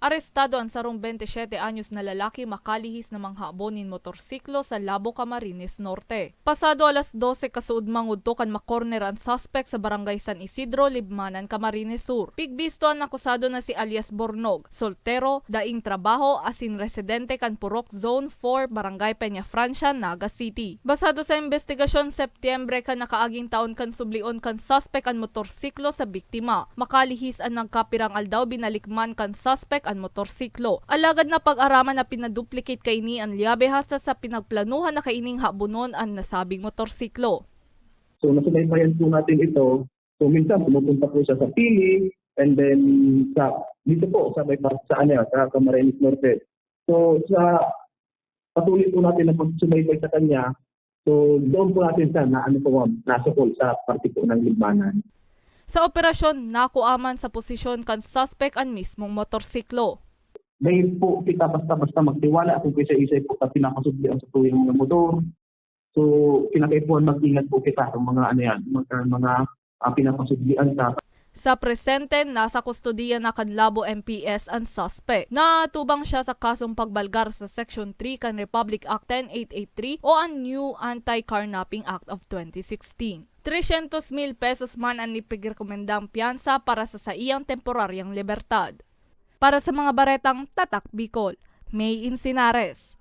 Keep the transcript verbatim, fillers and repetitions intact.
Arestado an sarong bente siyete anyos na lalaki makalihis na manghabon nin motorsiklo sa Labo, Camarines Norte. Pasado alas dose kasuodma ngudto kan makorner an suspek sa Barangay San Isidro, Libmanan, Camarines Sur. Pigbisto an akusado na si alias Bornog, soltero, daing trabaho asin residente kan Purok Zone four, Barangay Peñafrancia, Naga City. Basado sa imbestigasyon, Setyembre kan nakaaging taon kan sublion kan suspek an motorsiklo sa biktima. Makalihis an nagkapirang aldaw, binalik man kan suspek an motorsiklo. Alagad napag-araman na pinaduplicate kaini an lyabe, hasta sa pinagplanuhan na kaining habonon an nasabing motorsiklo. So, nasubaybayan po natin ito. So, minsan pumupunta po siya sa Pili, and then sa dito po sa may sa ano, sa Camarines Norte. So, sa patuloy po natin na pagsubaybay sa kanya, so doon po natin siya na ano po, ma'am, nasukol sa parte po ng Libmanan. Sa operasyon, nakua man sa posisyon kan suspek an mismong motorsiklo. Dahil po kita basta-basta magtiwala kung kisa-isay po sa pinapasubli ang sa tuyang mga motor. So, kinakaipuhan mag-ingat po kita sa mga ano yan, mga, mga ah, pinapasublian sa Sa presente, nasa kustodiya na kan Labo M P S an suspek. Natubang siya sa kasong pagbalgar sa Section three kan Republic Act ten eight eight three o an New Anti-Carnapping Act of twenty sixteen. Tresyentos mil pesos man an ipigrekomendang piyansa para sa saiyang temporaryang libertad. Para sa mga baretang Tatak Bicol, May Insinares.